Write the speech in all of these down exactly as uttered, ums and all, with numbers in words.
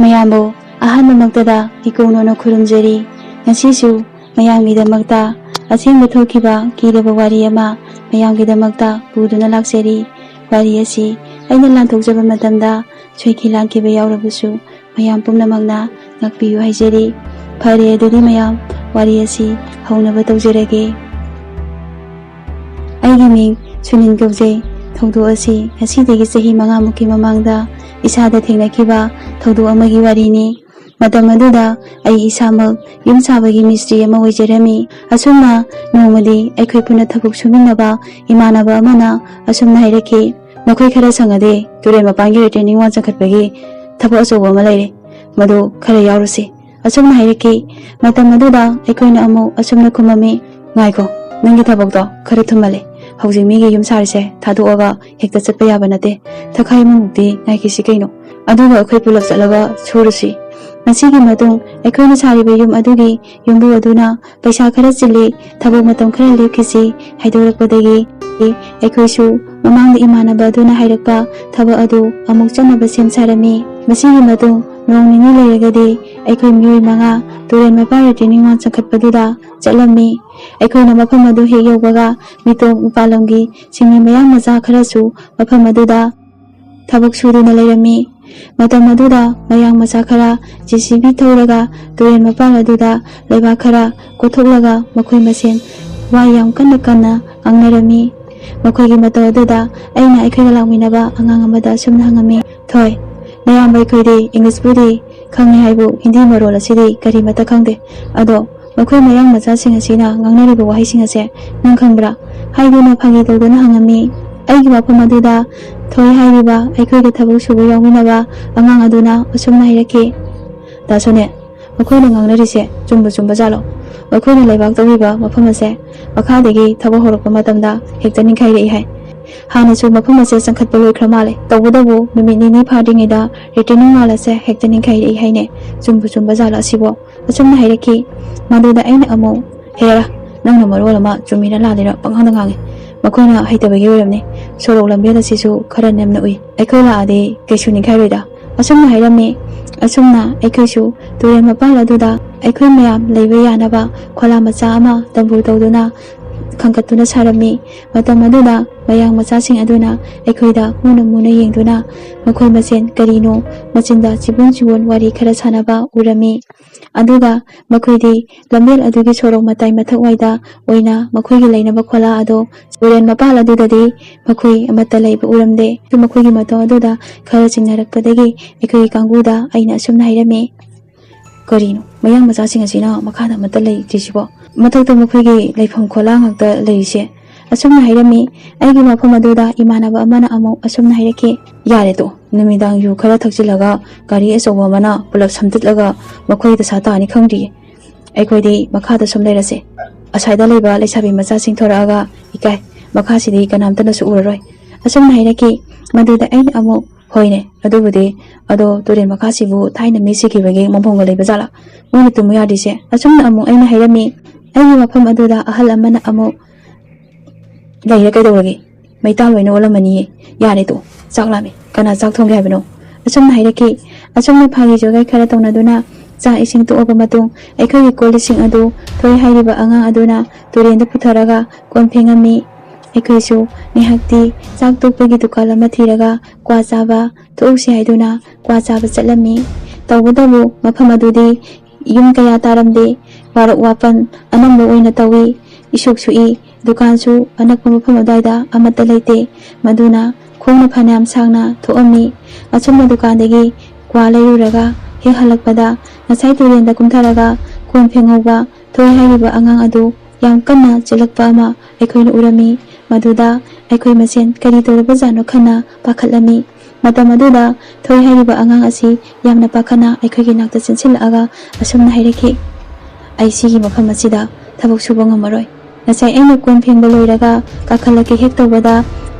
ꯃꯌꯥꯝꯕꯨ ꯑꯍꯥꯟꯕꯃꯛꯇꯗ ꯏꯀꯣꯛꯅꯣꯅ ꯈꯨꯔꯨꯝꯖꯔꯤ꯫ ꯉꯁꯤꯁꯨ ꯃꯌꯥꯝꯒꯤꯗꯃꯛꯇ ꯑꯁꯦꯡꯕ ꯊꯣꯛꯈꯤꯕ ꯀꯤꯔꯕ ꯋꯥꯔꯤ ꯑꯃ ꯃꯌꯥꯝꯒꯤꯗꯃꯛꯇ ꯄꯨꯗꯨꯅ ꯂꯥꯛꯆꯔꯤ꯫ ꯋꯥꯔꯤ ꯑꯁꯤ ꯑꯩꯅ ꯂꯥꯟꯊꯣꯛꯆꯕ ꯃꯇꯝꯗ ꯁꯣꯏꯈꯤ ꯂꯥꯟꯈꯤꯕ ꯌꯥꯎꯔꯕꯁꯨ ꯃꯌꯥꯝ ꯄꯨꯝꯅꯃꯛꯅ ꯉꯥꯛꯄꯤꯌꯨ ꯍꯥꯏꯖꯔꯤ꯫ ꯐꯔꯦ, ꯑꯗꯨꯗꯤ ꯃꯌꯥꯝ, ꯋꯥꯔꯤ ꯑꯁꯤ ꯍꯧꯅꯕ ꯇꯧꯖꯔꯒꯦ꯫ ꯑꯩꯒꯤ ꯃꯤꯡ ꯁꯨꯅꯤꯟ ꯀꯧꯖꯩ꯫ ꯊꯧꯗꯣꯛ ꯑꯁꯤ ꯉꯁꯤꯗꯒꯤ ꯆꯍꯤ ꯃꯉꯥꯃꯨꯛꯀꯤ ꯃꯃꯥꯡꯗ ꯏꯁꯥꯗ ꯊꯦꯡꯅꯈꯤꯕ ꯊꯧꯗꯣꯛ ꯑꯃꯒꯤ ꯋꯥꯔꯤꯅꯤ꯫ ꯃꯇꯝ ꯑꯗꯨꯗ ꯑꯩ ꯏꯁꯥꯃꯛ ꯌꯨꯝ ꯁꯥꯕꯒꯤ ꯃꯤꯁꯇ꯭ꯔꯤ ꯑꯃ ꯑꯣꯏꯖꯔꯝꯃꯤ꯫ ꯑꯁꯨꯝꯅ ꯅꯣꯡꯃꯗꯤ ꯑꯩꯈꯣꯏ ꯄꯨꯟꯅ ꯊꯕꯛ ꯁꯨꯃꯤꯟꯅꯕ ꯏꯃꯥꯟꯅꯕ ꯑꯃꯅ ꯑꯁꯨꯝꯅ ꯍꯥꯏꯔꯛꯈꯤ, "ꯅꯈꯣꯏ ꯈꯔ ꯁꯪꯉꯗꯤ ꯇꯨꯔꯦꯜ ꯃꯄꯥꯟꯒꯤ retaining wall ꯆꯪꯈꯠꯄꯒꯤ ꯊꯕꯛ ꯑꯆꯧꯕ ꯑꯃ ꯂꯩꯔꯦ, ꯃꯗꯨ ꯈꯔ ꯌꯥꯎꯔꯨꯁꯤ," ꯑꯁꯨꯝꯅ ꯍꯥꯏꯔꯛꯈꯤ꯫ ꯃꯇꯝ ꯑꯗꯨꯗ ꯑꯩꯈꯣꯏꯅ ꯑꯃꯨꯛ ꯑꯁꯨꯝꯅ ꯈꯨꯝꯃꯝꯃꯤ, "ꯉꯥꯏꯈꯣ, ꯅꯪꯒꯤ ꯊꯕꯛꯇꯣ ꯈꯔ ꯊꯨꯝꯃꯜꯂꯦ꯫ ꯍꯧꯖꯤꯛ ꯃꯤꯒꯤ ꯌꯨꯝ ꯁꯥꯔꯤꯁꯦ ꯊꯥꯗꯣꯛꯑꯒ ꯍꯦꯛꯇ ꯆꯠꯄ ꯌꯥꯕ ꯅꯠꯇꯦ꯫ ꯊꯈꯥꯏ ꯑꯃꯃꯨꯛꯇꯤ ꯉꯥꯏꯈꯤꯁꯤ ꯀꯩꯅꯣ꯫ ꯑꯗꯨꯒ ꯑꯩꯈꯣꯏ ꯄꯨꯂꯞ ꯆꯠꯂꯒ ꯁꯨꯔꯨꯁꯤ꯫" ꯃꯁꯤꯒꯤ ꯃꯇꯨꯡ ꯑꯩꯈꯣꯏꯅ ꯁꯥꯔꯤꯕ ꯌꯨꯝ ꯑꯗꯨꯒꯤ ꯌꯨꯝꯕꯨ ꯑꯗꯨꯅ, "ꯄꯩꯁꯥ ꯈꯔ ꯆꯤꯜꯂꯤ, ꯊꯕꯛ ꯃꯇꯝ ꯈꯔ ꯂꯦꯞꯈꯤꯁꯤ" ꯍꯥꯏꯗꯣꯔꯛꯄꯗꯒꯤ ꯑꯩꯈꯣꯏꯁꯨ ꯃꯃꯥꯡꯗ ꯏꯃꯥꯟꯅꯕ ꯑꯗꯨꯅ ꯍꯥꯏꯔꯛꯄ ꯊꯕꯛ ꯑꯗꯨ ꯑꯃꯨꯛ ꯆꯠꯅꯕ ꯁꯦꯝ ꯁꯥꯔꯝꯃꯤ꯫ ꯃꯁꯤꯒꯤ ꯃꯇꯨꯡ ꯅꯣꯡ ꯅꯤꯅꯤ ꯂꯩꯔꯒꯗꯤ ꯑꯩꯈꯣꯏ ꯃꯤꯑꯣꯏ ꯃꯉꯥ ꯇꯨꯔꯦꯜ ꯃꯄꯥꯟ retaining wall ꯆꯪꯈꯠꯄꯗꯨꯗ ꯆꯠꯂꯝꯃꯤ꯫ ꯑꯩꯈꯣꯏꯅ ꯃꯐꯝ ꯑꯗꯨ ꯍꯦꯛ ꯌꯧꯕꯒ ꯃꯤꯇꯣꯞ ꯃꯄꯥꯜꯂꯝꯒꯤ ꯁꯤꯟꯃꯤ ꯃꯌꯥꯡ ꯃꯆꯥ ꯈꯔꯁꯨ ꯃꯐꯝ ꯑꯗꯨꯗ ꯊꯕꯛ ꯁꯨꯗꯨꯅ ꯂꯩꯔꯝꯃꯤ꯫ ꯃꯇꯝ ꯑꯗꯨꯗ ꯃꯌꯥꯡ ꯃꯆꯥ ꯈꯔ JCB ꯊꯧꯔꯒ ꯇꯨꯔꯦꯜ ꯃꯄꯥꯜ ꯑꯗꯨꯗ ꯂꯩꯕꯥꯛ ꯈꯔ ꯀꯣꯊꯣꯛꯂꯒ ꯃꯈꯣꯏ ꯃꯁꯦꯟ ꯋꯥ ꯌꯥꯝ ꯀꯟꯅ ꯀꯟꯅ ꯉꯥꯡꯅꯔꯝꯃꯤ꯫ ꯃꯈꯣꯏꯒꯤ ꯃꯇꯧ ꯑꯗꯨꯗ ꯑꯩꯅ ꯑꯩꯈꯣꯏꯒ ꯂꯥꯛꯃꯤꯟꯅꯕ ꯑꯉꯥꯡ ꯑꯃꯗ ꯑꯁꯨꯝꯅ ꯍꯪꯉꯝꯃꯤ, "ꯊꯣꯏ, ꯅꯌꯥꯝꯕ ꯑꯩꯈꯣꯏꯗꯤ English ꯄꯨꯗꯤ ꯈꯪꯉꯤ ꯍꯥꯏꯕꯨ ꯍꯤꯟꯗꯤ ꯃꯔꯣꯜ ꯑꯁꯤꯗꯤ ꯀꯔꯤꯃꯠꯇ ꯈꯪꯗꯦ꯫ ꯑꯗꯣ ꯃꯈꯣꯏ ꯃꯌꯥꯡ ꯃꯆꯥꯁꯤꯡ ꯑꯁꯤꯅ ꯉꯥꯡꯅꯔꯤꯕ ꯋꯥꯍꯩꯁꯤꯡ ꯑꯁꯦ ꯅꯪ ꯈꯪꯕ꯭ꯔꯥ?" ꯍꯥꯏꯗꯨꯅ ꯐꯥꯒꯤ ꯇꯧꯗꯨꯅ ꯍꯪꯉꯝꯃꯤ꯫ ꯑꯩꯒꯤ ꯋꯥꯐꯝ ꯑꯗꯨꯗ ꯊꯣꯏ ꯍꯥꯏꯔꯤꯕ ꯑꯩꯈꯣꯏꯒ ꯊꯕꯛ ꯁꯨꯕ ꯌꯥꯎꯃꯤꯟꯅꯕ ꯑꯉꯥꯡ ꯑꯗꯨꯅ ꯑꯁꯨꯝꯅ ꯍꯥꯏꯔꯛꯈꯤ, "ꯗꯥ ꯁꯣꯅꯦ, ꯃꯈꯣꯏꯅ ꯉꯥꯡꯅꯔꯤꯁꯦ ꯆꯨꯝꯕꯨ ꯆꯨꯝꯕ ꯖꯥꯠꯂꯣ? ꯃꯈꯣꯏꯅ ꯂꯩꯕꯥꯛ ꯇꯧꯔꯤꯕ ꯃꯐꯝ ꯑꯁꯦ ꯃꯈꯥꯗꯒꯤ ꯊꯕꯛ ꯍꯧꯔꯛꯄ ꯃꯇꯝꯗ ꯍꯦꯛꯇ ꯅꯤꯡꯈꯥꯏꯔꯛꯏ ꯍꯥꯏ꯫ ꯍꯥꯟꯅꯁꯨ ꯃꯐꯝ ꯑꯁꯦ ꯆꯪꯈꯠꯄ ꯂꯣꯏꯈ꯭ꯔ ꯃꯥꯜꯂꯦ꯫ ꯇꯧꯕꯇꯕꯨ ꯅꯨꯃꯤꯠ ꯅꯤꯅꯤ ꯐꯥꯗ꯭ꯔꯤꯉꯩꯗ retaining wall ꯑꯁꯦ ꯍꯦꯛꯇ ꯅꯤꯡꯈꯥꯏꯔꯛꯏ ꯍꯥꯏꯅꯦ꯫ ꯆꯨꯝꯕꯨ ꯆꯨꯝꯕ ꯖꯥꯠꯂꯣ ꯑꯁꯤꯕꯣ?" ꯑꯁꯨꯝꯅ ꯍꯥꯏꯔꯛꯈꯤ꯫ ꯃꯗꯨꯗ ꯑꯩꯅ ꯑꯃꯨꯛ, "ꯍꯦꯔꯥ, ꯅꯪꯅ ꯃꯔꯣꯜ ꯑꯃ ꯆꯨꯝꯃꯤꯔ ꯂꯥꯜꯂꯤꯔ ꯄꯪꯉꯥꯡꯗ ꯉꯥꯡꯉꯤ꯫ ꯃꯈꯣꯏꯅ ꯍꯩꯇꯕꯒꯤ ꯑꯣꯏꯔꯝꯅꯤ꯫ ꯁꯣꯔꯣꯛ ꯂꯝꯕꯦꯜ ꯑꯁꯤꯁꯨ ꯈꯔ ꯅꯦꯝꯅ ꯎꯏ꯫ ꯑꯩꯈꯣꯏ ꯂꯥꯛꯑꯗꯤ ꯀꯩꯁꯨ ꯅꯤꯡꯈꯥꯏꯔꯣꯏꯗ꯫" ꯑꯁꯨꯝꯅ ꯍꯥꯏꯔꯝꯃꯤ꯫ ꯑꯁꯨꯝꯅ ꯑꯩꯈꯣꯏꯁꯨ ꯇꯨꯔꯦꯜ ꯃꯄꯥꯜ ꯑꯗꯨꯗ ꯑꯩꯈꯣꯏ ꯃꯌꯥꯝ ꯂꯩꯕ ꯌꯥꯅꯕ ꯈꯣꯂꯥ ꯃꯆꯥ ꯑꯃ ꯇꯝꯕꯨ ꯇꯧꯗꯨꯅ ꯈꯟꯒꯠꯇꯨꯅ ꯁꯥꯔꯝꯃꯤ꯫ ꯃꯇꯝ ꯑꯗꯨꯗ ꯃꯌꯥꯡ ꯃꯆꯥꯁꯤꯡ ꯑꯗꯨꯅ ꯑꯩꯈꯣꯏꯗ ꯃꯨꯟꯅ ꯃꯨꯟꯅ ꯌꯦꯡꯗꯨꯅ ꯃꯈꯣꯏ ꯃꯁꯦꯟ ꯀꯔꯤꯅꯣ ꯃꯆꯤꯟꯗ ꯆꯤꯕꯣꯟ ꯆꯤꯕꯣꯟ ꯋꯥꯔꯤ ꯈꯔ ꯁꯥꯟꯅꯕ ꯎꯔꯝꯃꯤ꯫ ꯑꯗꯨꯒ ꯃꯈꯣꯏꯗꯤ ꯂꯝꯕꯦꯜ ꯑꯗꯨꯒꯤ ꯁꯣꯔꯣꯛ ꯃꯇꯥꯏ ꯃꯊꯛ ꯋꯥꯏꯗ ꯑꯣꯏꯅ ꯃꯈꯣꯏꯒꯤ ꯂꯩꯅꯕ ꯈꯣꯂꯥ ꯑꯗꯣ ꯇꯨꯔꯦꯜ ꯃꯄꯥꯜ ꯑꯗꯨꯗꯗꯤ ꯃꯈꯣꯏ ꯑꯃꯠꯇ ꯂꯩꯕ ꯎꯔꯝꯗꯦ꯫ ꯑꯗꯨ ꯃꯈꯣꯏꯒꯤ ꯃꯇꯧ ꯑꯗꯨꯗ ꯈꯔ ꯆꯤꯡꯅꯔꯛꯄꯗꯒꯤ ꯑꯩꯈꯣꯏꯒꯤ ꯀꯥꯡꯕꯨꯗ ꯑꯩꯅ ꯑꯁꯨꯝꯅ ꯍꯥꯏꯔꯝꯃꯤ, "ꯀꯔꯤꯅꯣ ꯃꯌꯥꯡ ꯃꯆꯥꯁꯤꯡ ꯑꯁꯤꯅ ꯃꯈꯥꯗ ꯑꯃꯠꯇ ꯂꯩꯇ꯭ꯔꯤꯁꯤꯕꯣ? ꯃꯊꯛꯇ ꯃꯈꯣꯏꯒꯤ ꯂꯩꯐꯝ ꯈꯣꯂꯥ ꯉꯥꯛꯇ ꯂꯩꯔꯤꯁꯦ?" ꯑꯁꯨꯝꯅ ꯍꯥꯏꯔꯝꯃꯤ꯫ ꯑꯩꯒꯤ ꯋꯥꯐꯝ ꯑꯗꯨꯗ ꯏꯃꯥꯟꯅꯕ ꯑꯃꯅ ꯑꯃꯨꯛ ꯑꯁꯨꯝꯅ ꯍꯥꯏꯔꯛꯈꯤ, "ꯌꯥꯔꯦ ꯇꯣ, ꯅꯨꯃꯤꯗꯥꯡ ꯌꯨ ꯈꯔ ꯊꯛꯆꯤꯜꯂꯒ ꯒꯥꯔꯤ ꯑꯆꯧꯕ ꯑꯃꯅ ꯄꯨꯂꯞ ꯁꯝꯇꯠꯂꯒ ꯃꯈꯣꯏ ꯗꯁꯥ ꯇꯥꯅꯤ ꯈꯪꯗ꯭ꯔꯤꯌꯦ꯫ ꯑꯩꯈꯣꯏꯗꯤ ꯃꯈꯥꯗ ꯁꯨꯝ ꯂꯩꯔꯁꯦ꯫ ꯑꯁ꯭ꯋꯥꯏꯗ ꯂꯩꯕ ꯂꯩꯁꯥꯕꯤ ꯃꯆꯥꯁꯤꯡ ꯊꯣꯔꯛꯑꯒ ꯏꯀꯥꯏ, ꯃꯈꯥꯁꯤꯗꯤ ꯀꯅꯥꯝꯇꯅꯁꯨ ꯎꯔꯔꯣꯏ"꯫ ꯑꯁꯨꯝꯅ ꯍꯥꯏꯔꯛꯈꯤ꯫ ꯃꯗꯨꯗ ꯑꯩꯅ ꯑꯃꯨꯛ, "ꯍꯣꯏꯅꯦ, ꯑꯗꯨꯕꯨꯗꯤ, ꯑꯗꯣ ꯇꯨꯔꯦꯜ ꯃꯈꯥꯁꯤꯕꯨ ꯊꯥꯏꯅ ꯃꯤ ꯁꯤꯈꯤꯕꯒꯤ ꯃꯐꯝꯒ ꯂꯩꯕ ꯖꯥꯠꯂꯥ? ꯃꯣꯏꯅ ꯇꯨꯝꯃꯨ ꯌꯥꯗ꯭ꯔꯤꯁꯦ?" ꯑꯁꯨꯝꯅ ꯑꯃꯨꯛ ꯑꯩꯅ ꯍꯥꯏꯔꯝꯃꯤ꯫ ꯑꯩꯒꯤ ꯋꯥꯐꯝ ꯑꯗꯨꯗ ꯑꯍꯜ ꯑꯃꯅ ꯑꯃꯨꯛ, "ꯂꯩꯔ ꯀꯩꯗꯧꯔꯒꯦ? ꯃꯩꯇꯥꯟ ꯂꯣꯏꯅ ꯑꯣꯜꯂꯝꯃꯅꯤꯌꯦ꯫ ꯌꯥꯔꯦ ꯇꯣ, ꯆꯥꯛ ꯂꯥꯝꯃꯦ꯫ ꯀꯅꯥ ꯆꯥꯛ ꯊꯣꯡꯒꯦ ꯍꯥꯏꯕꯅꯣ?" ꯑꯁꯨꯝꯅ ꯍꯥꯏꯔꯛꯈꯤ꯫ ꯑꯁꯨꯝꯅ ꯐꯥꯒꯤ ꯖꯣꯒꯥꯏ ꯈꯔ ꯇꯧꯅꯗꯨꯅ ꯆꯥꯛ ꯏꯁꯤꯡ ꯇꯣꯛꯑꯕ ꯃꯇꯨꯡ ꯑꯩꯈꯣꯏꯒꯤ ꯀꯣꯜ ꯂꯤꯛꯁꯤꯡ ꯑꯗꯨ ꯊꯣꯏ ꯍꯥꯏꯔꯤꯕ ꯑꯉꯥꯡ ꯑꯗꯨꯅ ꯇꯨꯔꯦꯟꯗ ꯄꯨꯊꯔꯒ ꯀꯣꯟ ꯐꯦꯡꯉꯝꯃꯤ꯫ ꯑꯩꯈꯣꯏꯁꯨ ꯉꯥꯏꯍꯥꯛꯇꯤ ꯆꯥꯛ ꯇꯣꯛꯄꯒꯤ ꯗꯨꯀꯥꯟ ꯑꯃ ꯊꯤꯔꯒ ꯀ꯭ꯋꯥ ꯆꯥꯕ ꯊꯣꯛꯎꯁꯤ ꯍꯥꯏꯗꯨꯅ ꯀ꯭ꯋꯥ ꯆꯥꯕ ꯆꯠꯂꯝꯃꯤ꯫ ꯇꯧꯕꯇꯕꯨ ꯃꯐꯝ ꯑꯗꯨꯗꯤ ꯌꯨꯝ ꯀꯌꯥ ꯇꯥꯔꯝꯗꯦ꯫ ꯋꯥꯔꯛ ꯋꯥꯄꯟ ꯑꯅꯝꯕ ꯑꯣꯏꯅ ꯇꯧꯏ꯫ ꯏꯁꯨꯛ ꯁꯨꯛꯏ꯫ ꯗꯨꯀꯥꯟꯁꯨ ꯑꯅꯛꯄ ꯃꯐꯝ ꯑꯗꯨꯋꯥꯏꯗ ꯑꯃꯠꯇ ꯂꯩꯇꯦ꯫ ꯃꯗꯨꯅ ꯈꯣꯡꯅ ꯐꯅꯌꯥꯝ ꯁꯥꯡꯅ ꯊꯣꯛꯑꯝꯃꯤ꯫ ꯑꯆꯨꯝꯕ ꯗꯨꯀꯥꯟꯗꯒꯤ ꯀ꯭ꯋꯥ ꯂꯩꯔꯨꯔꯒ ꯍꯦꯛ ꯍꯜꯂꯛꯄꯗ ꯉꯁꯥꯏ ꯇꯨꯔꯦꯟꯗ ꯀꯨꯝꯊꯔꯒ ꯀꯣꯟ ꯐꯦꯡꯍꯧꯕ ꯊꯣꯏ ꯍꯥꯏꯔꯤꯕ ꯑꯉꯥꯡ ꯑꯗꯨ ꯌꯥꯝ ꯀꯟꯅ ꯆꯦꯜꯂꯛꯄ ꯑꯃ ꯑꯩꯈꯣꯏꯅ ꯎꯔꯝꯃꯤ꯫ ꯃꯗꯨꯗ ꯑꯩꯈꯣꯏ ꯃꯁꯦꯟ ꯀꯔꯤ ꯇꯧꯔꯕꯖꯥꯠꯅꯣ ꯈꯟꯅ ꯄꯥꯈꯠꯂꯝꯃꯤ꯫ ꯃꯇꯝ ꯑꯗꯨꯗ ꯊꯣꯏ ꯍꯥꯏꯔꯤꯕ ꯑꯉꯥꯡ ꯑꯁꯤ ꯌꯥꯝꯅ ꯄꯥꯈꯠꯅ ꯑꯩꯈꯣꯏꯒꯤ ꯅꯥꯛꯇ ꯆꯦꯟꯁꯤꯜꯂꯛꯑꯒ ꯑꯁꯨꯝꯅ ꯍꯥꯏꯔꯛꯈꯤ, "ꯑꯩ ꯁꯤꯒꯤ ꯃꯐꯝ ꯑꯁꯤꯗ ꯊꯕꯛ ꯁꯨꯕ ꯉꯝꯃꯔꯣꯏ꯫ ꯉꯁꯥꯏ ꯑꯩꯅ ꯀꯣꯟ ꯐꯦꯡꯕ ꯂꯣꯏꯔꯒ ꯀꯥꯈꯠꯂꯛꯀꯦ ꯍꯦꯛ ꯇꯧꯕꯗ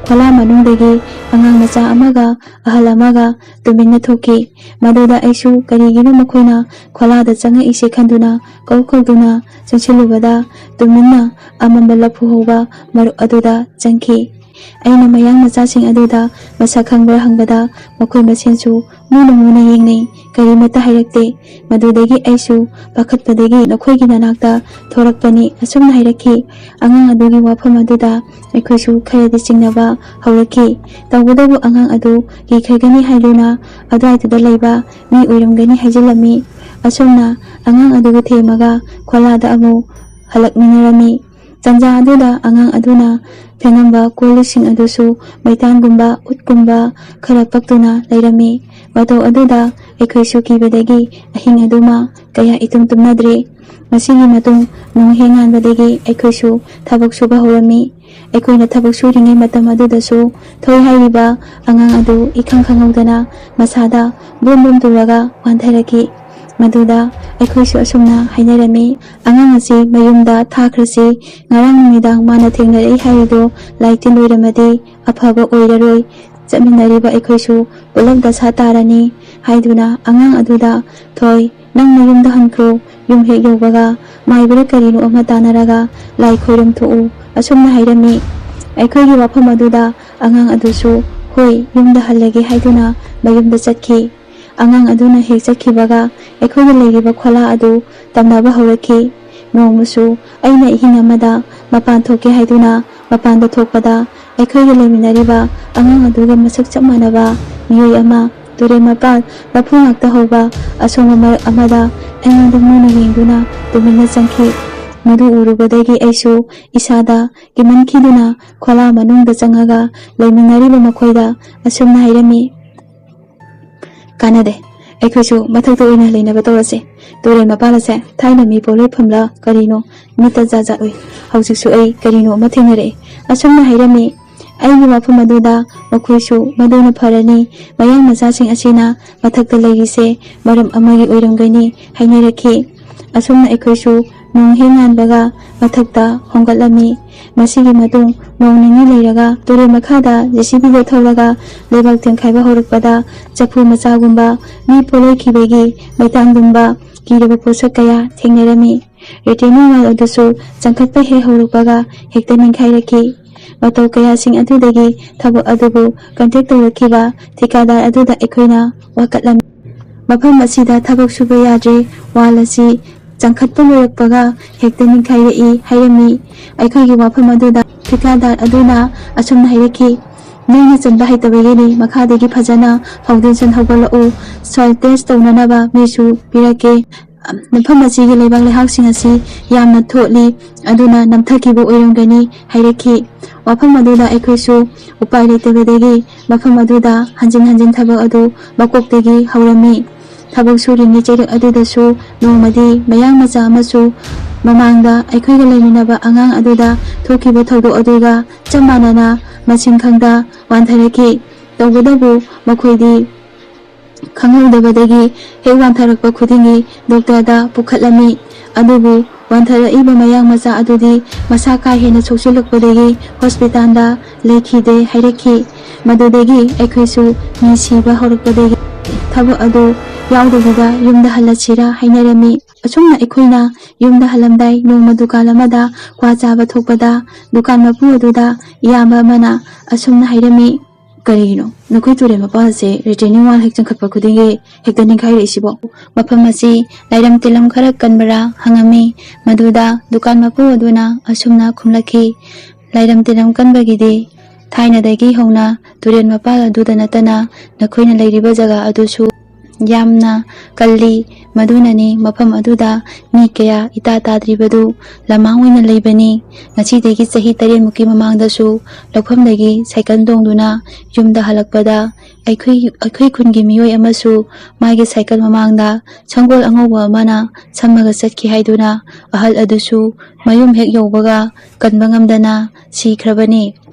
ꯈꯣꯂꯥ ꯃꯅꯨꯡꯗꯒꯤ ꯑꯉꯥꯡ ꯃꯆꯥ ꯑꯃꯒ ꯑꯍꯜ ꯑꯃꯒ ꯇꯨꯃꯤꯟꯅ ꯊꯣꯛꯈꯤ꯫ ꯃꯗꯨꯗ ꯑꯩꯁꯨ ꯀꯔꯤꯒꯤꯅꯣ ꯃꯈꯣꯏꯅ ꯈꯣꯂꯥꯗ ꯆꯪꯉꯛꯏꯁꯦ ꯈꯟꯗꯨꯅ ꯀꯧ ꯀꯧꯗꯨꯅ ꯆꯪꯁꯤꯜꯂꯨꯕꯗ ꯇꯨꯃꯤꯟꯅ ꯑꯃꯝꯕ ꯂꯐꯨ ꯍꯧꯕ ꯃꯔꯨꯞ ꯑꯗꯨꯗ ꯆꯪꯈꯤ꯫ ꯑꯩꯅ ꯃꯌꯥꯡ ꯃꯆꯥꯁꯤꯡ ꯑꯗꯨꯗ ꯃꯁꯛ ꯈꯪꯕ꯭ꯔꯥ ꯍꯪꯕꯗ, ꯃꯈꯣꯏ ꯃꯁꯦꯟꯁꯨ ꯃꯨꯅ ꯃꯨꯅ ꯌꯦꯡꯅꯩ꯫ ꯀꯔꯤꯃꯠꯇ ꯍꯥꯏꯔꯛꯇꯦ꯫ ꯃꯗꯨꯗꯒꯤ ꯑꯩꯁꯨ ꯄꯥꯈꯠꯄꯗꯒꯤ ꯅꯈꯣꯏꯒꯤ ꯅꯅꯥꯛꯇ ꯊꯣꯔꯛꯄꯅꯤ꯫ ꯑꯁꯨꯝꯅ ꯍꯥꯏꯔꯛꯈꯤ꯫ ꯑꯉꯥꯡ ꯑꯗꯨꯒꯤ ꯋꯥꯐꯝ ꯑꯗꯨꯗ ꯑꯩꯈꯣꯏꯁꯨ ꯈꯔꯗꯤ ꯆꯤꯡꯅꯕ ꯍꯧꯔꯛꯈꯤ꯫ ꯇꯧꯕꯇꯕꯨ ꯑꯉꯥꯡ ꯑꯗꯨ ꯀꯤꯈ꯭ꯔꯒꯅꯤ ꯍꯥꯏꯗꯨꯅ ꯑꯗꯨꯋꯥꯏꯗꯨꯗ ꯂꯩꯕ ꯃꯤ ꯑꯣꯏꯔꯝꯒꯅꯤ ꯍꯥꯏꯖꯤꯜꯂꯝꯃꯤ꯫ ꯑꯁꯨꯝꯅ ꯑꯉꯥꯡ ꯑꯗꯨꯕꯨ ꯊꯦꯝꯃꯒ ꯈꯣꯂꯥꯗ ꯑꯃꯨꯛ ꯍꯜꯂꯛꯃꯤꯟꯅꯔꯝꯃꯤ꯫ ꯇꯟꯖꯥ ꯑꯗꯨꯗ ꯑꯉꯥꯡ ꯑꯗꯨꯅ ꯐꯦꯡꯉꯝꯕ ꯀꯣꯜ ꯂꯤꯛꯁꯤꯡ ꯑꯗꯨꯁꯨ ꯃꯩꯇꯥꯟꯒꯨꯝꯕ ꯎꯠꯀꯨꯝꯕ ꯈꯔ ꯄꯛꯇꯨꯅ ꯂꯩꯔꯝꯃꯤ꯫ ꯃꯇꯧ ꯑꯗꯨꯗ ꯑꯩꯈꯣꯏꯁꯨ ꯀꯤꯕꯗꯒꯤ ꯑꯍꯤꯡ ꯑꯗꯨꯃ ꯀꯌꯥ ꯏꯇꯨꯝ ꯇꯨꯝꯅꯗ꯭ꯔꯦ꯫ ꯃꯁꯤꯒꯤ ꯃꯇꯨꯡ ꯅꯣꯡ ꯍꯦꯛ ꯉꯥꯟꯕꯗꯒꯤ ꯑꯩꯈꯣꯏꯁꯨ ꯊꯕꯛ ꯁꯨꯕ ꯍꯧꯔꯝꯃꯤ꯫ ꯑꯩꯈꯣꯏꯅ ꯊꯕꯛ ꯁꯨꯔꯤꯉꯩ ꯃꯇꯝ ꯑꯗꯨꯗꯁꯨ ꯊꯣꯏ ꯍꯥꯏꯔꯤꯕ ꯑꯉꯥꯡ ꯑꯗꯨ ꯏꯈꯪ ꯈꯪꯍꯧꯗꯅ ꯃꯁꯥꯗ ꯕꯨꯝ ꯕꯨꯝ ꯇꯨꯔꯒ ꯋꯥꯟꯊꯔꯛꯈꯤ꯫ ꯃꯗꯨꯗ ꯑꯩꯈꯣꯏꯁꯨ ꯑꯁꯨꯝꯅ ꯍꯥꯏꯅꯔꯝꯃꯤ, "ꯑꯉꯥꯡ ꯑꯁꯤ ꯃꯌꯨꯝꯗ ꯊꯥꯈ꯭ꯔꯁꯤ꯫ ꯉꯔꯥꯡ ꯅꯨꯃꯤꯗꯥꯡ ꯃꯥꯅ ꯊꯦꯡꯅꯔꯛꯏ ꯍꯥꯏꯔꯤꯗꯣ ꯂꯥꯏ ꯇꯤꯟ ꯑꯣꯏꯔꯝꯃꯗꯤ ꯑꯐꯕ ꯑꯣꯏꯔꯔꯣꯏ꯫ ꯆꯠꯃꯤꯟꯅꯔꯤꯕ ꯑꯩꯈꯣꯏꯁꯨ ꯄꯨꯂꯞ ꯗꯁꯥ ꯇꯥꯔꯅꯤ" ꯍꯥꯏꯗꯨꯅ ꯑꯉꯥꯡ ꯑꯗꯨꯗ, "ꯊꯣꯏ, ꯅꯪ ꯅꯌꯨꯝꯗ ꯍꯟꯈ꯭ꯔꯣ꯫ ꯌꯨꯝ ꯍꯦꯛ ꯌꯧꯕꯒ ꯃꯥꯏꯕꯔ ꯀꯔꯤꯅꯣ ꯑꯃ ꯇꯥꯟꯅꯔꯒ ꯂꯥꯏ ꯈꯣꯏꯔꯝ ꯊꯣꯛꯎ" ꯑꯁꯨꯝꯅ ꯍꯥꯏꯔꯝꯃꯤ꯫ ꯑꯩꯈꯣꯏꯒꯤ ꯋꯥꯐꯝ ꯑꯗꯨꯗ ꯑꯉꯥꯡ ꯑꯗꯨꯁꯨ, "ꯍꯣꯏ, ꯌꯨꯝꯗ ꯍꯜꯂꯒꯦ" ꯍꯥꯏꯗꯨꯅ ꯃꯌꯨꯝꯗ ꯆꯠꯈꯤ꯫ ꯑꯉꯥꯡ ꯑꯗꯨꯅ ꯍꯦꯛ ꯆꯠꯈꯤꯕꯒ ꯑꯩꯈꯣꯏꯅ ꯂꯩꯔꯤꯕ ꯈꯣꯂꯥ ꯑꯗꯨ ꯇꯝꯅꯕ ꯍꯧꯔꯛꯈꯤ꯫ ꯅꯣꯡꯃꯁꯨ ꯑꯩꯅ ꯑꯍꯤꯡ ꯑꯃꯗ ꯃꯄꯥꯟ ꯊꯣꯛꯀꯦ ꯍꯥꯏꯗꯨꯅ ꯃꯄꯥꯟꯗ ꯊꯣꯛꯄꯗ ꯑꯩꯈꯣꯏꯒ ꯂꯩꯃꯤꯟꯅꯔꯤꯕ ꯑꯉꯥꯡ ꯑꯗꯨꯒ ꯃꯁꯛ ꯆꯞ ꯃꯥꯟꯅꯕ ꯃꯤꯑꯣꯏ ꯑꯃ ꯇꯨꯔꯦꯜ ꯃꯄꯥꯜ ꯂꯐꯨ ꯉꯥꯛꯇ ꯍꯧꯕ ꯑꯁꯣꯡꯕ ꯃꯔꯛ ꯑꯃꯗ ꯑꯩꯉꯣꯟꯗ ꯃꯨꯅ ꯌꯦꯡꯗꯨꯅ ꯇꯨꯃꯤꯟꯅ ꯆꯪꯈꯤ꯫ ꯃꯗꯨ ꯎꯔꯨꯕꯗꯒꯤ ꯑꯩꯁꯨ ꯏꯁꯥꯗ ꯀꯤꯃꯟꯈꯤꯗꯨꯅ ꯈꯣꯂꯥ ꯃꯅꯨꯡꯗ ꯆꯪꯉꯒ ꯂꯩꯃꯤꯟꯅꯔꯤꯕ ꯃꯈꯣꯏꯗ ꯑꯁꯨꯝꯅ ꯍꯥꯏꯔꯝꯃꯤ, "ꯀꯥꯟꯅꯗꯦ꯫ ꯑꯩꯈꯣꯏꯁꯨ ꯃꯊꯛꯇ ꯑꯣꯏꯅ ꯂꯩꯅꯕ ꯇꯧꯔꯁꯦ꯫ ꯇꯨꯔꯦꯜ ꯃꯄꯥꯜ ꯑꯁꯦ ꯊꯥꯏꯅ ꯃꯤ ꯄꯣꯂꯣꯏꯐꯝꯂ ꯀꯔꯤꯅꯣ ꯃꯤꯠꯇ ꯖꯥꯠ ꯖꯥꯠ ꯎꯏ꯫ ꯍꯧꯖꯤꯛꯁꯨ ꯑꯩ ꯀꯔꯤꯅꯣ ꯑꯃ ꯊꯦꯡꯅꯔꯛꯏ"꯫ ꯑꯁꯨꯝꯅ ꯍꯥꯏꯔꯝꯃꯤ꯫ ꯑꯩꯒꯤ ꯋꯥꯐꯝ ꯑꯗꯨꯗ ꯃꯈꯣꯏꯁꯨ "ꯃꯗꯨꯅ ꯐꯔꯅꯤ꯫ ꯃꯌꯥꯡ ꯃꯆꯥꯁꯤꯡ ꯑꯁꯤꯅ ꯃꯊꯛꯇ ꯂꯩꯔꯤꯁꯦ ꯃꯔꯝ ꯑꯃꯒꯤ ꯑꯣꯏꯔꯝꯒꯅꯤ" ꯍꯥꯏꯅꯔꯛꯈꯤ꯫ ꯑꯁꯨꯝꯅ ꯑꯩꯈꯣꯏꯁꯨ ꯅꯣꯡ ꯍꯦꯛ ꯉꯥꯟꯕꯒ ꯃꯊꯛꯇ ꯍꯣꯡꯒꯠꯂꯝꯃꯤ꯫ ꯃꯁꯤꯒꯤ ꯃꯇꯨꯡ ꯅꯣꯡ ꯅꯤꯅꯤ ꯂꯩꯔꯒ ꯇꯨꯔꯦꯜ ꯃꯈꯥꯗ ꯖꯦ ꯁꯤ ꯕꯤꯗ ꯊꯧꯔꯒ ꯂꯩꯕꯥꯛ ꯇꯦꯝꯈꯥꯏꯕ ꯍꯧꯔꯛꯄꯗ ꯆꯐꯨ ꯃꯆꯥꯒꯨꯝꯕ, ꯃꯤ ꯄꯣꯂꯣꯏꯈꯤꯕꯒꯤ ꯃꯩꯇꯥꯟꯒꯨꯝꯕ ꯀꯤꯔꯕ ꯄꯣꯠꯁꯛ ꯀꯌꯥ ꯊꯦꯡꯅꯔꯝꯃꯤ꯫ ꯔꯤꯇꯦꯅꯤꯡ ꯋꯥꯜ ꯑꯗꯨꯁꯨ ꯆꯪꯈꯠꯄ ꯍꯦꯛ ꯍꯧꯔꯛꯄꯒ ꯍꯦꯛꯇ ꯅꯤꯡꯈꯥꯏꯔꯛꯈꯤ꯫ ꯃꯇꯧ ꯀꯌꯥꯁꯤꯡ ꯑꯗꯨꯗꯒꯤ ꯊꯕꯛ ꯑꯗꯨꯕꯨ ꯀꯟꯇꯦꯛ ꯇꯧꯔꯛꯈꯤꯕ ꯊꯤꯀꯥꯗꯥꯔ ꯑꯗꯨꯗ ꯑꯩꯈꯣꯏꯅ ꯋꯥꯀꯠꯂꯝꯃꯤ꯫ ꯃꯐꯝ ꯑꯁꯤꯗ ꯊꯕꯛ ꯁꯨꯕ ꯌꯥꯗ꯭ꯔꯦ, ꯋꯥꯜ ꯑꯁꯤ ꯆꯪꯈꯠꯄ ꯂꯣꯏꯔꯛꯄꯒ ꯍꯦꯛꯇ ꯅꯤꯡꯈꯥꯏꯔꯛꯏ ꯍꯥꯏꯔꯝꯃꯤ꯫ ꯑꯩꯈꯣꯏꯒꯤ ꯋꯥꯐꯝ ꯑꯗꯨꯗ ꯊꯤꯀꯥꯗꯥꯔ ꯑꯗꯨꯅ ꯑꯁꯨꯝꯅ ꯍꯥꯏꯔꯛꯈꯤ, "ꯅꯣꯏꯅ ꯆꯟꯕ ꯍꯩꯇꯕꯒꯤꯅꯤ, ꯃꯈꯥꯗꯒꯤ ꯐꯖꯅ ꯐꯥꯎꯟꯗꯦꯁꯟ ꯍꯧꯒꯠꯂꯛꯎ, ꯁꯣꯏꯜ ꯇꯦꯁ ꯇꯧꯅꯅꯕ ꯃꯤꯁꯨ ꯄꯤꯔꯛꯀꯦ꯫ ꯃꯐꯝ ꯑꯁꯤꯒꯤ ꯂꯩꯕꯥꯛ ꯂꯩꯍꯥꯎꯁꯤꯡ ꯑꯁꯤ ꯌꯥꯝꯅ ꯊꯣꯠꯂꯤ, ꯑꯗꯨꯅ ꯅꯝꯊꯈꯤꯕ ꯑꯣꯏꯔꯝꯒꯅꯤ" ꯍꯥꯏꯔꯛꯈꯤ꯫ ꯋꯥꯐꯝ ꯑꯗꯨꯗ ꯑꯩꯈꯣꯏꯁꯨ ꯎꯄꯥꯏ ꯂꯩꯇꯕꯗꯒꯤ ꯃꯐꯝ ꯑꯗꯨꯗ ꯍꯟꯖꯤꯟ ꯍꯟꯖꯤꯟ ꯊꯕꯛ ꯑꯗꯨ ꯃꯀꯣꯛꯇꯒꯤ ꯍꯧꯔꯝꯃꯤ꯫ ꯊꯕꯛ ꯁꯨꯔꯤꯉꯩ ꯆꯩꯔꯛ ꯑꯗꯨꯗꯁꯨ ꯅꯣꯡꯃꯗꯤ ꯃꯌꯥꯡ ꯃꯆꯥ ꯑꯃꯁꯨ ꯃꯃꯥꯡꯗ ꯑꯩꯈꯣꯏꯒ ꯂꯩꯃꯤꯟꯅꯕ ꯑꯉꯥꯡ ꯑꯗꯨꯗ ꯊꯣꯛꯈꯤꯕ ꯊꯧꯗꯣꯛ ꯑꯗꯨꯒ ꯆꯞ ꯃꯥꯟꯅꯅ ꯃꯁꯤꯡ ꯈꯪꯗ ꯋꯥꯟꯊꯔꯛꯈꯤ꯫ ꯇꯧꯕꯇꯕꯨ ꯃꯈꯣꯏꯗꯤ ꯈꯪꯍꯧꯗꯕꯗꯒꯤ ꯍꯦꯛ ꯋꯥꯟꯊꯔꯛꯄ ꯈꯨꯗꯤꯡꯒꯤ ꯗꯣꯛꯇꯔꯗ ꯄꯨꯈꯠꯂꯝꯃꯤ꯫ ꯑꯗꯨꯕꯨ ꯋꯥꯟꯊꯔꯛꯏꯕ ꯃꯌꯥꯡ ꯃꯆꯥ ꯑꯗꯨꯗꯤ ꯃꯁꯥ ꯀꯥ ꯍꯦꯟꯅ ꯁꯣꯛꯆꯤꯜꯂꯛꯄꯗꯒꯤ ꯍꯣꯁꯄꯤꯇꯥꯜꯗ ꯂꯩꯈꯤꯗꯦ ꯍꯥꯏꯔꯛꯈꯤ꯫ ꯃꯗꯨꯗꯒꯤ ꯑꯩꯈꯣꯏꯁꯨ ꯃꯤ ꯁꯤꯕ ꯍꯧꯔꯛꯄꯗꯒꯤ ꯊꯕꯛ ꯑꯗꯨ ꯌꯥꯎꯗꯕꯤꯗ ꯌꯨꯝꯗ ꯍꯜꯂꯁꯤꯔꯥ ꯍꯥꯏꯅꯔꯝꯃꯤ꯫ ꯑꯁꯨꯝꯅ ꯑꯩꯈꯣꯏꯅ ꯌꯨꯝꯗ ꯍꯜꯂꯝꯗꯥꯏ ꯅꯣꯡꯃ ꯗꯨꯀꯥꯟ ꯑꯃꯗ ꯀ꯭ꯋꯥ ꯆꯥꯕ ꯊꯣꯛꯄꯗ ꯗꯨꯀꯥꯟ ꯃꯄꯨ ꯑꯗꯨꯗ ꯏꯌꯥꯝꯕ ꯑꯃꯅ ꯑꯁꯨꯝꯅ ꯍꯥꯏꯔꯝꯃꯤ, "ꯀꯔꯤꯒꯤꯅꯣ ꯅꯈꯣꯏ ꯇꯨꯔꯦꯜ ꯃꯄꯥꯜꯁꯦ ꯔꯤꯇꯦꯅꯤꯡ ꯋꯥꯜ ꯍꯦꯛ ꯆꯪꯈꯠꯄ ꯈꯨꯗꯤꯡꯒꯤ ꯍꯦꯛꯇ ꯅꯤꯡꯈꯥꯏꯔꯛꯏꯁꯤꯕꯣ?" ꯃꯐꯝ ꯑꯁꯤ ꯂꯥꯏꯔꯝ ꯇꯤꯂꯝ ꯈꯔ ꯀꯟꯕ꯭ꯔꯥ ꯍꯪꯉꯝꯃꯤ꯫ ꯃꯗꯨꯗ ꯗꯨꯀꯥꯟ ꯃꯄꯨ ꯑꯗꯨꯅ ꯑꯁꯨꯝꯅ ꯈꯨꯝꯂꯛꯈꯤ, "ꯂꯥꯏꯔꯝ ꯇꯤꯂꯝ ꯀꯟꯕꯒꯤꯗꯤ ꯊꯥꯏꯅꯗꯒꯤ ꯍꯧꯅ ꯇꯨꯔꯦꯜ ꯃꯄꯥꯜ ꯑꯗꯨꯗ ꯅꯠꯇꯅ ꯅꯈꯣꯏꯅ ꯂꯩꯔꯤꯕ ꯖꯒꯥ ꯑꯗꯨꯁꯨ ꯌꯥꯝꯅ ꯀꯜꯂꯤ꯫ ꯃꯗꯨꯅꯅꯤ ꯃꯐꯝ ꯑꯗꯨꯗ ꯃꯤ ꯀꯌꯥ ꯏꯇꯥ ꯇꯥꯗ꯭ꯔꯤꯕꯗꯨ ꯂꯃꯥꯡ ꯑꯣꯏꯅ ꯂꯩꯕꯅꯤ꯫ ꯉꯁꯤꯗꯒꯤ ꯆꯍꯤ ꯇꯔꯦꯠꯃꯨꯛꯀꯤ ꯃꯃꯥꯡꯗꯁꯨ ꯂꯧꯐꯝꯗꯒꯤ ꯁꯥꯏꯀꯜ ꯇꯣꯡꯗꯨꯅ ꯌꯨꯝꯗ ꯍꯜꯂꯛꯄꯗ ꯑꯩꯈꯣꯏ, ꯑꯩꯈꯣꯏ ꯈꯨꯟꯒꯤ ꯃꯤꯑꯣꯏ ꯑꯃꯁꯨ ꯃꯥꯒꯤ ꯁꯥꯏꯀꯜ ꯃꯃꯥꯡꯗ ꯁꯪꯒꯣꯜ ꯑꯉꯧꯕ ꯑꯃꯅ ꯁꯝꯃꯒ ꯆꯠꯈꯤ ꯍꯥꯏꯗꯨꯅ ꯑꯍꯜ ꯑꯗꯨꯁꯨ ꯃꯌꯨꯝ ꯍꯦꯛ ꯌꯧꯕꯒ ꯀꯟꯕ ꯉꯝꯗꯅ ꯁꯤꯈ꯭ꯔꯕꯅꯤ꯫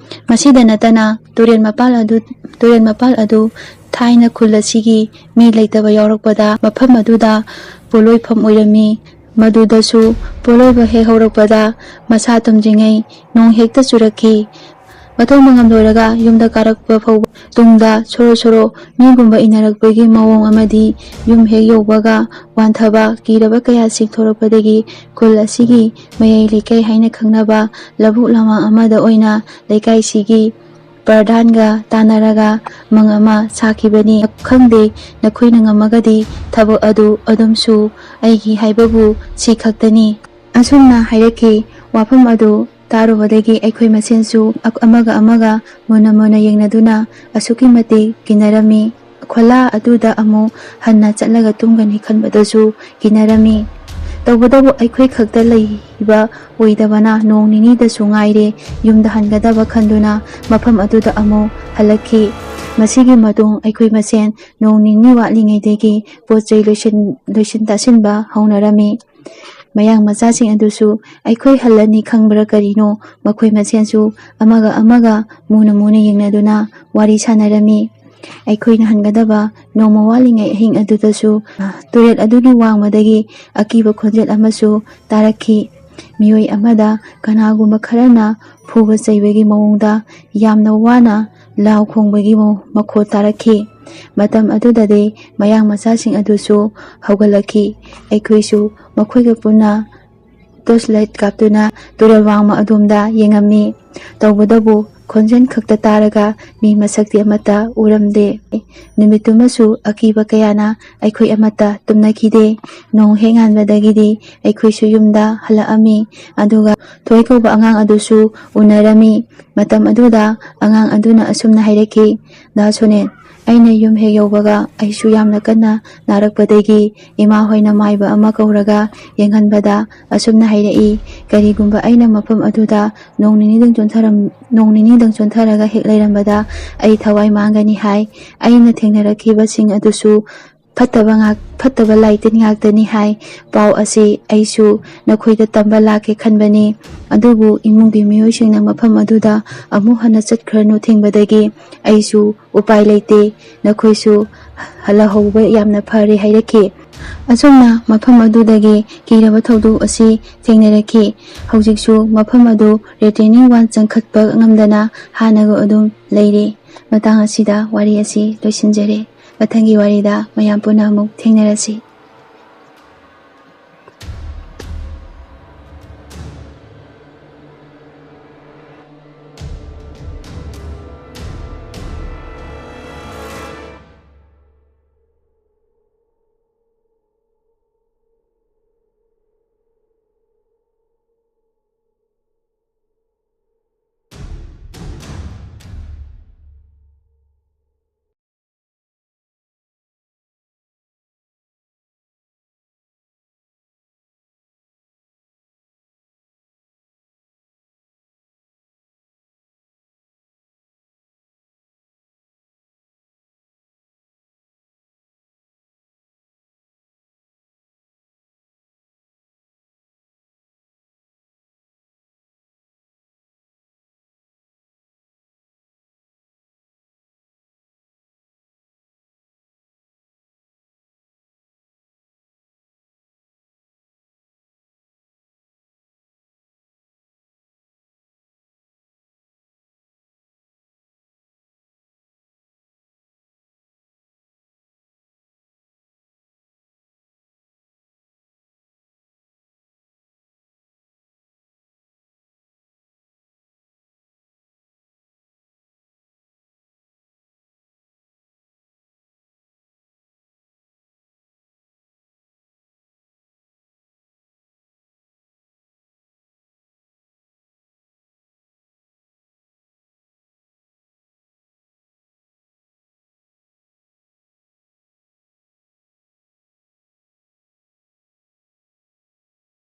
ꯃꯁꯤꯗ ꯅꯠꯇꯅ ꯇꯨꯔꯦꯜ ꯃꯄꯥꯜ ꯑꯗꯨ, ꯇꯨꯔꯦꯜ ꯃꯄꯥꯜ ꯑꯗꯨ ꯊꯥꯏꯅ ꯈꯨꯜ ꯑꯁꯤꯒꯤ ꯃꯤ ꯂꯩꯇꯕ ꯌꯥꯎꯔꯛꯄꯗ ꯃꯐꯝ ꯑꯗꯨꯗ ꯄꯣꯠꯂꯣꯏꯐꯝ ꯑꯣꯏꯔꯝꯃꯤ꯫ ꯃꯗꯨꯗꯁꯨ ꯄꯣꯠꯂꯣꯏꯕ ꯍꯦꯛ ꯍꯧꯔꯛꯄꯗ ꯃꯁꯥ ꯇꯨꯝꯗ꯭ꯔꯤꯉꯩ ꯅꯣꯡ ꯍꯦꯛꯇ ꯆꯨꯔꯛꯈꯤ꯫ ꯃꯊꯧ ꯃꯉꯝ ꯂꯣꯏꯔꯒ ꯌꯨꯝꯗ ꯀꯥꯔꯛꯄ ꯐꯥꯎꯕ ꯇꯨꯡꯗ ꯁꯣꯔꯣ ꯁꯣꯔꯣ ꯃꯤꯒꯨꯝꯕ ꯏꯟꯅꯔꯛꯄꯒꯤ ꯃꯑꯣꯡ ꯑꯃꯗꯤ ꯌꯨꯝ ꯍꯦꯛ ꯌꯧꯕꯒ ꯋꯥꯟꯊꯕ, ꯀꯤꯔꯕ ꯀꯌꯥ ꯆꯤꯡꯊꯣꯔꯛꯄꯗꯒꯤ ꯈꯨꯜ ꯑꯁꯤꯒꯤ ꯃꯌꯥꯏ ꯂꯩꯀꯥꯏ ꯍꯥꯏꯅ ꯈꯪꯅꯕ ꯂꯧꯕꯨꯛ ꯂꯝꯍꯥꯡ ꯑꯃꯗ ꯑꯣꯏꯅ ꯂꯩꯀꯥꯏꯁꯤꯒꯤ ꯄ꯭ꯔꯙꯥꯟꯒ ꯇꯥꯟꯅꯔꯒ ꯃꯪ ꯑꯃ ꯁꯥꯈꯤꯕꯅꯤ꯫ ꯈꯪꯗꯦ, ꯅꯈꯣꯏꯅ ꯉꯝꯃꯒꯗꯤ ꯊꯕꯛ ꯑꯗꯨ ꯑꯗꯨꯝ ꯁꯨ, ꯑꯩꯒꯤ ꯍꯥꯏꯕꯕꯨ ꯁꯤ ꯈꯛꯇꯅꯤ꯫ ꯑꯁꯨꯝꯅ ꯍꯥꯏꯔꯛꯈꯤ꯫ ꯋꯥꯐꯝ ꯑꯗꯨ ꯇꯥꯔꯨꯕꯗꯒꯤ ꯑꯩꯈꯣꯏ ꯃꯁꯦꯟꯁꯨ ꯑꯃꯒ ꯑꯃꯒ ꯃꯨꯟꯅ ꯃꯨꯟꯅ ꯌꯦꯡꯅꯗꯨꯅ ꯑꯁꯨꯛꯀꯤ ꯃꯇꯤꯛ ꯀꯤꯅꯔꯝꯃꯤ꯫ ꯈꯣꯂꯥ ꯑꯗꯨꯗ ꯑꯃꯨꯛ ꯍꯟꯅ ꯆꯠꯂꯒ ꯇꯨꯝꯒꯅꯤ ꯈꯟꯕꯗꯁꯨ ꯀꯤꯅꯔꯝꯃꯤ꯫ ꯇꯧꯕꯇꯕꯨ ꯑꯩꯈꯣꯏ ꯈꯛꯇ ꯂꯩꯕ ꯑꯣꯏꯗꯕꯅ ꯅꯣꯡ ꯅꯤꯅꯤꯗꯁꯨ ꯉꯥꯏꯔꯦ ꯌꯨꯝꯗ ꯍꯟꯒꯗꯕ ꯈꯟꯗꯨꯅ ꯃꯐꯝ ꯑꯗꯨꯗ ꯑꯃꯨꯛ ꯍꯜꯂꯛꯈꯤ꯫ ꯃꯁꯤꯒꯤ ꯃꯇꯨꯡ ꯑꯩꯈꯣꯏ ꯃꯁꯦꯟ ꯅꯣꯡ ꯅꯤꯅꯤ ꯋꯥꯠꯂꯤꯉꯩꯗꯒꯤ ꯄꯣꯠ ꯆꯩ ꯂꯣꯏꯁꯤꯟ-, ꯂꯣꯏꯁꯤꯟ ꯇꯥꯁꯤꯟꯕ ꯍꯧꯅꯔꯝꯃꯤ꯫ ꯃꯌꯥꯡ ꯃꯆꯥꯁꯤꯡ ꯑꯗꯨꯁꯨ ꯑꯩꯈꯣꯏ ꯍꯜꯂꯅꯤ ꯈꯪꯕ꯭ꯔꯥ ꯀꯔꯤꯅꯣ, ꯃꯈꯣꯏ ꯃꯁꯦꯟꯁꯨ ꯑꯃꯒ ꯑꯃꯒ ꯃꯨꯅ ꯃꯨꯅ ꯌꯦꯡꯅꯗꯨꯅ ꯋꯥꯔꯤ ꯁꯥꯟꯅꯔꯝꯃꯤ꯫ ꯑꯩꯈꯣꯏꯅ ꯍꯟꯒꯗꯕ ꯅꯣꯡꯃ ꯋꯥꯠꯂꯤꯉꯩ ꯑꯍꯤꯡ ꯑꯗꯨꯗꯁꯨ, ꯑ, ꯇꯨꯔꯦꯜ ꯑꯗꯨꯒꯤ ꯋꯥꯡꯃꯗꯒꯤ ꯑꯀꯤꯕ ꯈꯣꯟꯖꯦꯜ ꯑꯃꯁꯨ ꯇꯥꯔꯛꯈꯤ꯫ ꯃꯤꯑꯣꯏ ꯑꯃꯗ ꯀꯅꯥꯒꯨꯝꯕ ꯈꯔꯅ ꯐꯨꯕ ꯆꯩꯕꯒꯤ ꯃꯑꯣꯡꯗ ꯌꯥꯝꯅ ꯋꯥꯅ ꯂꯥꯎ ꯈꯣꯡꯕꯒꯤ ꯃ-, ꯃꯈꯣꯜ ꯇꯥꯔꯛꯈꯤ꯫ ꯃꯇꯝ ꯑꯗꯨꯗꯗꯤ ꯃꯌꯥꯡ ꯃꯆꯥꯁꯤꯡ ꯑꯗꯨꯁꯨ ꯍꯧꯒꯠꯂꯛꯈꯤ꯫ ꯑꯩꯈꯣꯏꯁꯨ ꯃꯈꯣꯏꯒ ꯄꯨꯟꯅ torch light ꯀꯥꯞꯇꯨꯅ ꯇꯨꯔꯦꯜ ꯋꯥꯡꯃ ꯑꯗꯣꯝꯗ ꯌꯦꯡꯉꯝꯃꯤ꯫ ꯇꯧꯕꯇꯕꯨ ꯈꯣꯟꯖꯦꯜ ꯈꯛꯇ ꯇꯥꯔꯒ ꯃꯤ ꯃꯁꯛꯇꯤ ꯑꯃꯠꯇ ꯎꯔꯝꯗꯦ꯫ ꯅꯨꯃꯤꯠꯇꯨꯃꯁꯨ ꯑꯀꯤꯕ ꯀꯌꯥꯅ ꯑꯩꯈꯣꯏ ꯑꯃꯠꯇ ꯇꯨꯝꯅꯈꯤꯗꯦ꯫ ꯅꯣꯡ ꯍꯦꯛ ꯉꯥꯟꯕꯗꯒꯤꯗꯤ ꯑꯩꯈꯣꯏꯁꯨ ꯌꯨꯝꯗ ꯍꯜꯂꯛꯑꯝꯃꯤ꯫ ꯑꯗꯨꯒ ꯊꯣꯏ ꯀꯧꯕ ꯑꯉꯥꯡ ꯑꯗꯨꯁꯨ ꯎꯅꯔꯝꯃꯤ꯫ ꯃꯇꯝ ꯑꯗꯨꯗ ꯑꯉꯥꯡ ꯑꯗꯨꯅ ꯑꯁꯨꯝꯅ ꯍꯥꯏꯔꯛꯈꯤ, "ꯗꯥ ꯁꯣꯅꯦꯠ, ꯑꯩꯅ ꯌꯨꯝ ꯍꯦꯛ ꯌꯧꯕꯒ ꯑꯩꯁꯨ ꯌꯥꯝꯅ ꯀꯟꯅ ꯅꯥꯔꯛꯄꯗꯒꯤ ꯏꯃꯥ ꯍꯣꯏꯅ ꯃꯥꯏꯕ ꯑꯃ ꯀꯧꯔꯒ ꯌꯦꯡꯍꯟꯕꯗ ꯑꯁꯨꯝꯅ ꯍꯥꯏꯔꯛꯏ, ꯀꯔꯤꯒꯨꯝꯕ ꯑꯩꯅ ꯃꯐꯝ ꯑꯗꯨꯗ ꯅꯣꯡ ꯅꯤꯅꯤꯗꯪ ꯆꯣꯟꯊꯔꯝ-, ꯅꯣꯡ ꯅꯤꯅꯤꯗꯪ ꯆꯣꯟꯊꯔꯒ ꯍꯦꯛ ꯂꯩꯔꯝꯕꯗ ꯑꯩ ꯊꯋꯥꯏ ꯃꯥꯡꯒꯅꯤ ꯍꯥꯏ꯫ ꯑꯩꯅ ꯊꯦꯡꯅꯔꯛꯈꯤꯕꯁꯤꯡ ꯑꯗꯨꯁꯨ ꯐꯠꯇꯕ ꯉꯥꯛ-, ꯐꯠꯇꯕ ꯂꯥꯏꯇꯤꯟ ꯉꯥꯛꯇꯅꯤ ꯍꯥꯏ꯫ ꯄꯥꯎ ꯑꯁꯤ ꯑꯩꯁꯨ ꯅꯈꯣꯏꯗ ꯇꯝꯕ ꯂꯥꯛꯀꯦ ꯈꯟꯕꯅꯤ꯫ ꯑꯗꯨꯕꯨ ꯏꯃꯨꯡꯒꯤ ꯃꯤꯑꯣꯏꯁꯤꯡꯅ ꯃꯐꯝ ꯑꯗꯨꯗ ꯑꯃꯨꯛ ꯍꯟꯅ ꯆꯠꯈ꯭ꯔꯅꯨ ꯊꯤꯡꯕꯗꯒꯤ ꯑꯩꯁꯨ ꯎꯄꯥꯏ ꯂꯩꯇꯦ꯫ ꯅꯈꯣꯏꯁꯨ ꯍꯜꯂꯍꯧꯕ ꯌꯥꯝꯅ ꯐꯔꯦ" ꯍꯥꯏꯔꯛꯈꯤ꯫ ꯑꯁꯨꯝꯅ ꯃꯐꯝ ꯑꯗꯨꯗꯒꯤ ꯀꯤꯔꯕ ꯊꯧꯗꯣꯛ ꯑꯁꯤ ꯊꯦꯡꯅꯔꯛꯈꯤ꯫ ꯍꯧꯖꯤꯛꯁꯨ ꯃꯐꯝ ꯑꯗꯨ retaining wall ꯆꯪꯈꯠꯄ ꯉꯝꯗꯅ ꯍꯥꯟꯅꯒ ꯑꯗꯨꯝ ꯂꯩꯔꯤ꯫ ꯃꯇꯥꯡ ꯑꯁꯤꯗ ꯋꯥꯔꯤ ꯑꯁꯤ ꯂꯣꯏꯁꯤꯟꯖꯔꯦ꯫ ꯃꯊꯪꯒꯤ ꯋꯥꯔꯤꯗ ꯃꯌꯥꯝ ꯄꯨꯟꯅ ꯑꯃꯨꯛ ꯊꯦꯡꯅꯔꯁꯤ꯫